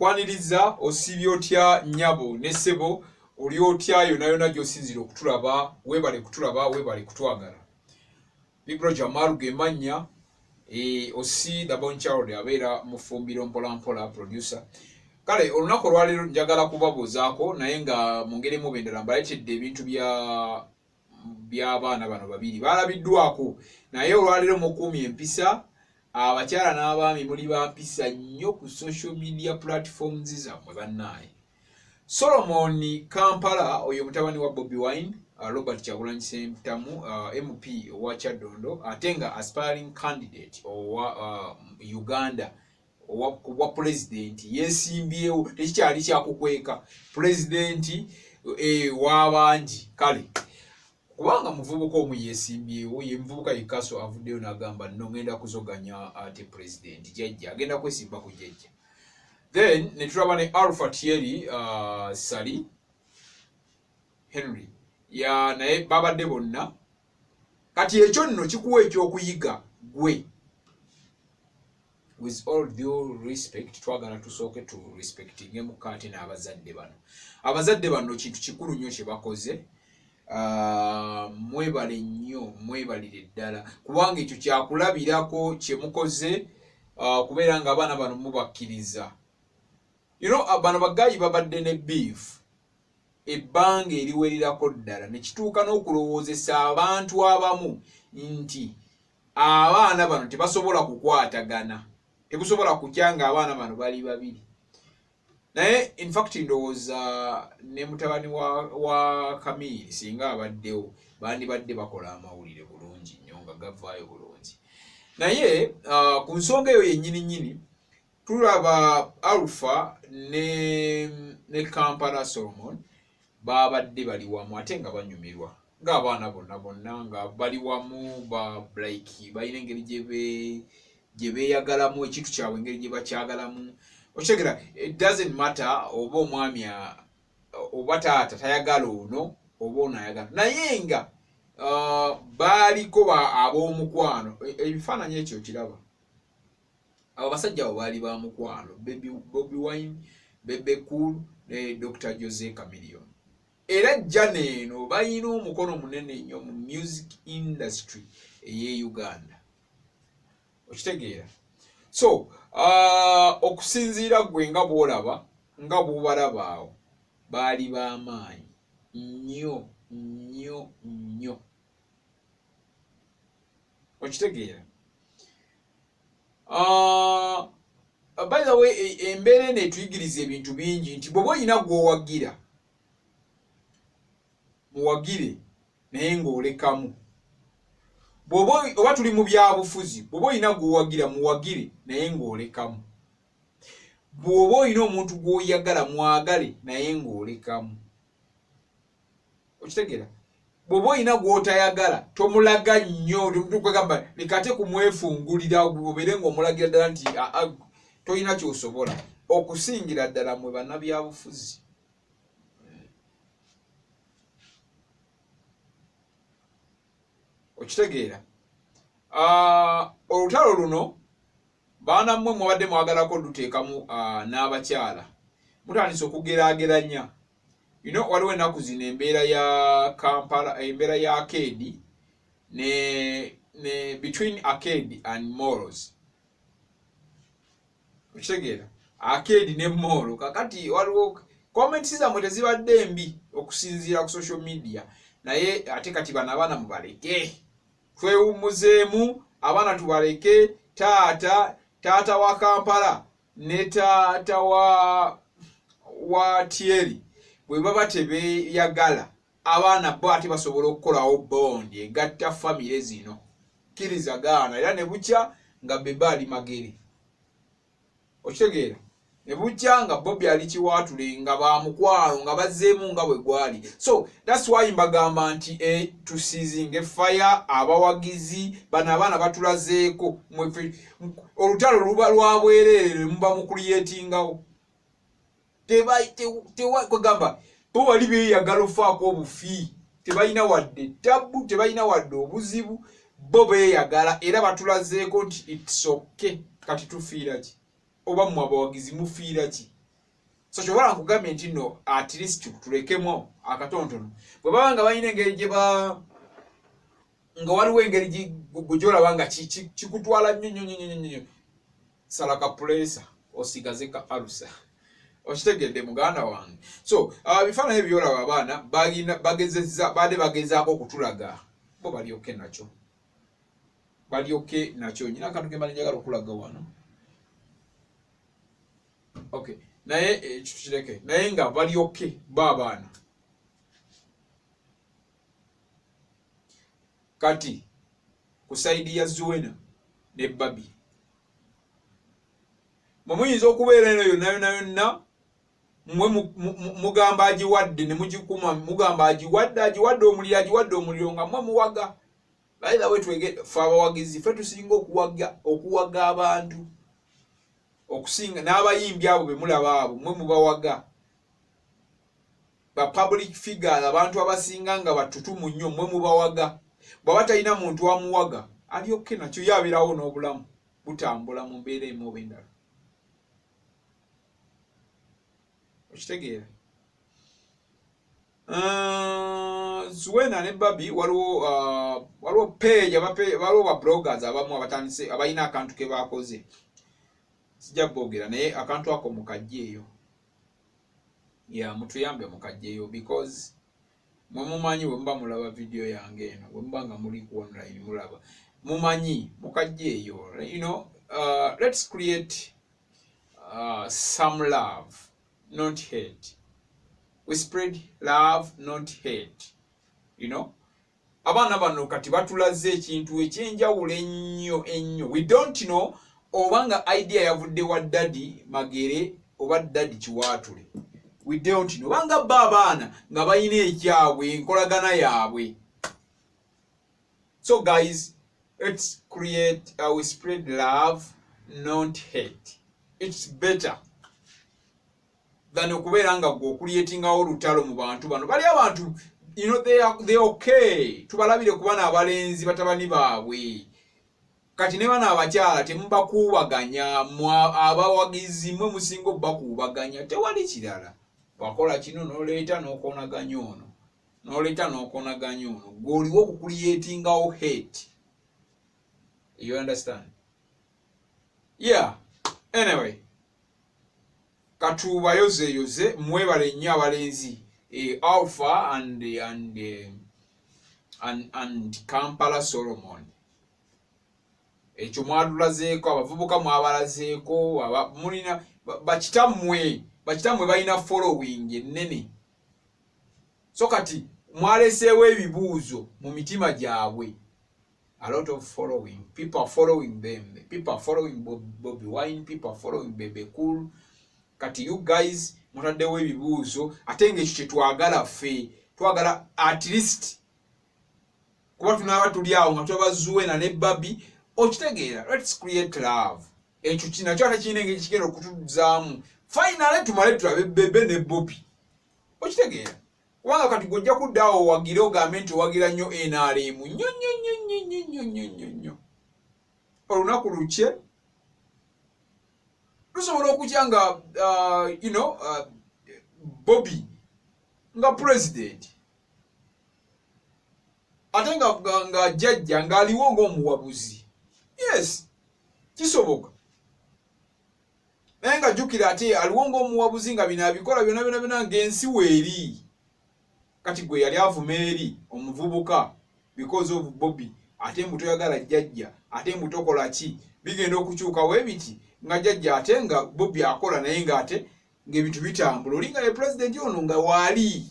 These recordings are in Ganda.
Nkwaniriza, osiibye otya nnyabo ne ssebo, oli otya yona yona gy'osinziira okutulaba, weebale kutulaba, weebale kutwagala. Big Bro Jamal ge mannya, e, osi the born child abeera mufumbiro mpola mpola producer. Kale olunaku olwaleero njagala kubabuuzaako naye nga mu ngeri emu bendera mbaleetedde ebintu bya by'abaana bano babiri balabiddwako, naye olwaleero mukuumye empisa. Abakyala n'abaami muli ba mpisa nnyo ku social media platforms zammwe bannaaye. Solomon Kampala oyo mutabani wa Bobi Wine, Robert Kyagulanyi Ssentamu, MP owa Kyaddondo ate nga aspiring candidate owa Uganda owa pulezidenti, yeesimbyewo, tekikyali kyakukweka, pulezidenti w'abangi. Kale kubanga muvubuka omu yeesimbyewo, ye muvubuka yekaso avuddeyo n'agamba nno ngenda kuzoganya ate pulezidenti jajja agenda kwesimba ku jajja. Then ne tulaba ne Alpha Thierry Sali Henry ya naye babadde bonna. Kati ekyo nno kikuwa ekyokuyiga gwe. With all due respect, twagala tusooke tu respectinge mukaate n'abazadde bano. Abazadde bano kintu kikulu nnyo kye bakoze. Mwebale nnyo, mwebalire ddala, kubanga ekyo kyakulabirako kye mukoze, kubeera nga abaana bano mubakkiriza. Bano ba guy babadde ne beef ebbanga eriwererako ddala, ne kituuka n'okulowoozesa abantu abamu nti abaana bano tebasobola kukwatagana, tekusobola kutya nga abaana bano bali babiri. Naye infact ndowooza ne mutabani wa Kamiiri singa abaddewo bandibadde bakola amawulire bulungi nnyo nga gavaayo bulungi. Naye ku nsonga eyo yennyini nnyini, tulaba Alpha ne Kampala Solomon babadde bali wamu ate nga banyumirwa ng'abaana bonna bonna nga bali wamu, ba like balina engeri gye beeyagalamu, ekintu kyabwe engeri gye bakyagalamu. Okitegera, it doesn't matter oba omwami oba taata tayagala ono oba ono ayagala, naye nga baaliko ab'omukwano. Ebifaananyi ekyo kiraba, abo basajja abo baali ba mukwano, Bobi Wine, Bebe Cool ne Dr Jose Chameleone. Era jjana eno balina omukono munene nnyo mu music industry ey'e Uganda, okitegeera? So okusinziira ggwe nga bw'olaba, nga bw'obalaba awo, baali b'amaanyi nnyo nnyo nnyo, okitegeera? By the way, embeera eno etuyigiriza ebintu bingi nti bw'oba olina gw'owagira, muwagire naye ng'olekamu. Bw'oba oba tuli mu byabufuzi, bw'oba olina gw'owagira, muwagire naye ng'olekamu. Bw'oba olina omuntu gw'oyagala, mwagale naye ng'olekamu, okitegeera? Bw'oba olina gw'otayagala, tomulaga nnyo, kwegamba leka ate kumwefungulira obeere ng'omulagira ddala nti tolina ky'osobola, okusingira ddala mwe bannabyabufuzi. Okitegeera? Olutalo luno, baana mmwe, mwabadde mwagalako luteekamu n'abakyala, mutandise okugeraageranya. Waliwo ennaku zino embeera ya Kampala, embeera ya arcade ne between arcade and malls, okitegeera? Arcade ne mall. Kakati waliwo comments zammwe tezibadde mbi okusinziira ku social media, naye ate kati bano abaana mubaleke twewummuzeemu, abaana tubaleke. Taata wa Kampala ne taata wa Thierry bwe baba tebeeyagala, abaana bo ate basobola okukolawo bond egatta famire zino. Kkiriza gaana, era ne bukya nga Bebe ali Magere, okitegeera? Ne bukya nga Bobi ali Kiwaatule, nga bamukwano nga bazzeemu nga bwe gwali. So that's why mbagamba nti tusiizinga fire abawagizi bano. Abaana batulazeeko olutalo luba lwa bwereere, muba mucreatingawo. Kwegamba bo bali beeyagala ofaako obufi, tebalina wadde tabu, tebalina wadde obuzibu, bo beeyagala era batulazeeko nti it's okay. Kati tufiira ki? Oba mmwe abawagizi mufiira ki? So kyobola nkugambye nti no, at least tulekemu akatonotono. Bwe baba nga balina engeri gye ba nga waliwo engeri gyolaba nga kikutwala nnyo nnyo nnyo nnyo, sala ka pressure, osigaze ka ulcer. Okitegedde, muganda wange? So bifaananyi ebyo byolaba, abaana bagezezza, baadde bagezaako okutulaga bo balyoke nakyo, balyoke nakyo. Nyina akantu ke mbadde njagala okulaga wano. Okay, naye ekyo tukireke. Naye nga balyoke ba abaana kati ku side ya Zuena ne Barbie, mwe muyinza okubeera eno yonna yonna yonna, mwe mugamba agiwadde ne mugikuma, mugamba agiwadde, agiwadde omuliro, agiwadde omuliro, nga mwe muwaga. By the way, twege fe abawagizi, ffe tusinga okuwaga abantu okusinga n'abayimbi abo be mulaba. Abo mwe mubawaga, ba public figures, abantu abasinga nga batutumu nnyo, mwe mubawaga. Bw'aba talina muntu amuwaga, alyoke nakyo, ye abeerawo n'obulamu butambula mu mbeera emu oba endala. Okitegeera? Zuena ne Barbie, waliwo page, waliwo ba bloggers abamu abatandise, abalina akantu ke bakoze, sijja boogera, naye akantu ako mukajjeeyo ya mutuyambe, mukajjeeyo, because mwe mumanyi bwe muba mulaba video yange eno, bwe muba nga muli ku online mulaba, mumanyi, mukajjeeyo. Let's create some love, not hate. We spread love, not hate. Abaana bano kati batulaze ekintu ekyenjawulo ennyo ennyo. We don't know oba nga idea yavudde wa Daddy Magere oba Daddy Kiwaatule. We don't know obanga bo abaana nga balina ekyabwe, enkolagana yaabwe. So guys, let's create we spread love, not hate. It's better than okubeera nga gwe okucreatingawo olutalo mu bantu bano. Bali abantu, they are okay. Tubalabire ku bana abalenzi, batabani baabwe. Kati ne bano abakyala temubakuubaganya. Abawagizi mwe musinga obbakuubaganya, tewali kirala. Wakola kino n'oleeta n'okonaganya ono, n'oleeta n'okonaganya ono, gw'oliwo okucreatingawo hate. You understand? Yeah, anyway, katubayozeeyoze. Mwebale nnyo abalenzi, Alpha and Kampala Solomon. Ekyo mwatulazeeko, abavubuka mwabalazeeko. Mulina bakitammwe, bakitammwe balina following ennene. So kati mwaleseewo ebibuuzo mu mitima gyabwe. A lot of following, people are following them, people are following Bobby Wine, people are following Bebe Cool. Kati you guys mutaddewo ebibuuzo, ate ngaekyo kyetwagala ffe. Twagala at least kuba tunaaba tuli awo nga tulaba Zuena ne Barbie. Okitegeera? Let's create love. Ekyo kinakyo ate kirina engeri kigenda okutuzaamu. Finally tumale tulabe Bebe ne Bobby. Okitegeera? Kubanga kati gojja kudda awo owagire, ogambe nti owagira nnyo NRM nnyo nnyo nnyo nnyo nnyo nnyo nnyo nnyo nnyo. Olunaku lukye lusobola okutya nga Bobby nga president, ate nga jjajja ng'aliwo ng'omuwabuzi. Yes, kisoboka. Naye nga jjukira, ate aliwo ng'omuwabuzi, nga bino abikola byonna byonna byonna ng'ensi weeri. Kati gwe yali avuma eri omuvubuka because of Bobby, ate mbu toyagala jjajja, ate mbu tokola ki, bigenda okukyuka bwe biti nga jjajja ate nga Bobby akola, naye ng'ate ng'ebintu bitambula, oli nga ye pulezidenti, ono nga waali.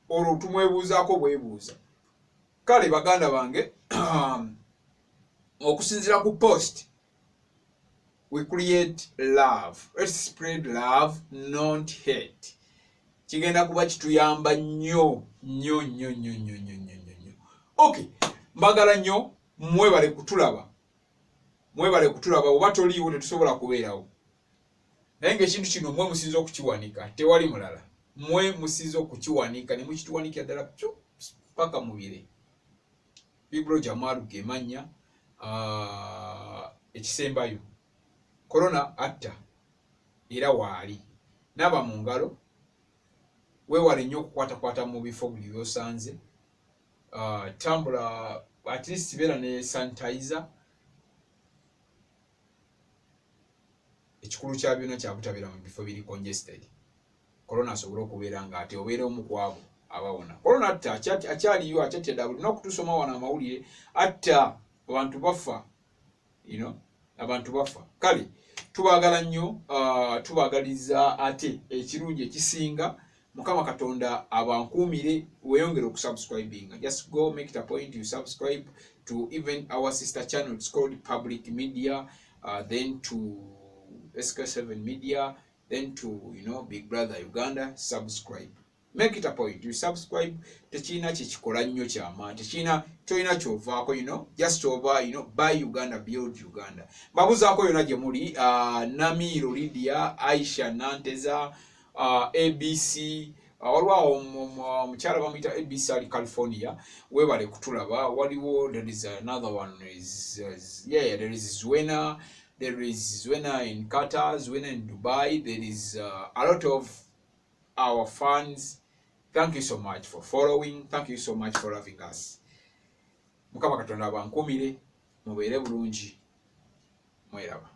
Olwo tumwebuuzaako bwebuuza. Kale baganda bange, okusinziira ku post, we create love, let's spread love, not hate. Kigenda kuba kituyamba nnyo nnyo nnyo nnyo nnyo nnyo nnyo nnyo nnyo. Okay, mbagala nnyo, mwebale kutulaba, mwebale kutulaba. Oba toliiwo tetusobola kubeerawo, naye ngaekintu kino mwe musinza okukiwanika, tewali mulala. Mwe musinza okukiwanika ne mukituwanikira ddala pyu paka mubire. Bibro Jamwaluga emanya. Ekisembayo, korona atta. Era waali naaba mu ngalo, weewale nnyo okukwatakwata mu bifo buli byosanze, tambula, at least beera ne sanitizer. Ekikulu kya byonna kyabutabeera mu bifo biri congested, corona asobole okubeera nga ate obeera omu ku abo abawona. Corona atta, akyaliyo, akyattya ddala. Buli lunaku tusoma wano amawulire, atta abantu, bafa, abantu bafa. Kale tubaagala nnyo, tubaagaliza ate ekirungi ekisinga. Mukama Katonda abankuumire. Weeyongere okusubscribinga. Just go make it a point you subscribe to even our sister channel. It's called Public Media, then to SK7 Media, then to Big Brother Uganda. Subscribe, make it a point you subscribe. Tekirina kyekikola nnyo kyamaanyi, tekirina, tolina kyovaako, just oba buy Uganda, build Uganda. Mbabuzaako yonna gye muli, Namiro Lydia, Aisha Nanteza, ABC, waliwo awo omukyala bamuyita ABC ali California, webale kutulaba. Waliwo, there is another one is yeah, there is Zwena, there is Zwena in Qatar, Zwena in Dubai. There is a lot of our fans. Thank you so much for following. Thank you so much for loving us. Mukama Katonda abankumire, mubeere bulungi, mweraba.